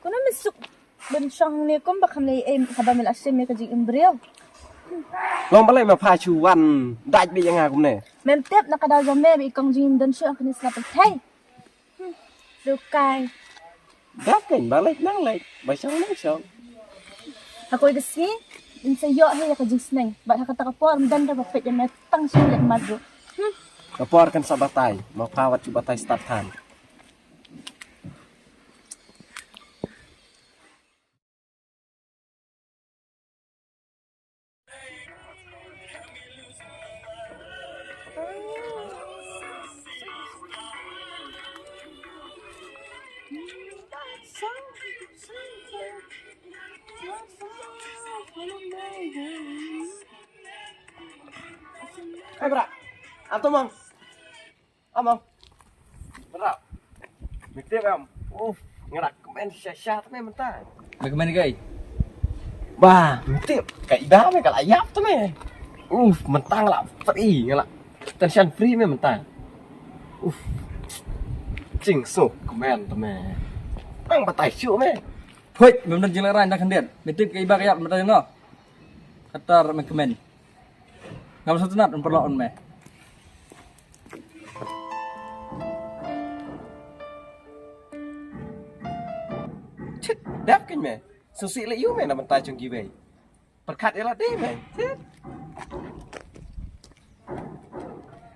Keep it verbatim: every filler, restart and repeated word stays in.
Kumno me suk ban shong hangne kumba kham lei em, haba me la shim ïa ka jingim briew. Long balei me pha shu wan dait beit ïa nga kumne? Mem tip na ka daw jong me ba i kong jong ngi ym don shuh ha kane ka sla pyrthei. Hmm, dukai. Dap kein, ba leit nang leit, ba shong nang shong. Ha kawei ka sngi yn sa ïoh hi ïa ka jingsneng. Bad ha kata ka por ym don re ba peit ïa me tang shu leit mat ruh. Hmm. Ka por kan sa batai, ma pha wat shu batai stad than. Hey, bra. Am to mang. Amo. Bra. Me tip em. Uf, nga la kmen sha sha te me mynta. Me kmen kaei? Ba, me tip. Ka Ida me ka la ïap te me. Uf, mynta nga la free, nga la tension free me mynta. Uf. Jingsuk kmen te me. Nang batai shuh me. Phuit, me mynta jinglehraiñ da khyndiat. Me tip ka Iba ka ïap mynta jong nga. Kata me kmen. Ngam sngewtynnat ban pynlong ïa me. Chit, dap kein me. Sngewsih leh ïa me na bynta jong kiwei. Pyrkhat ïa lade me. Chit.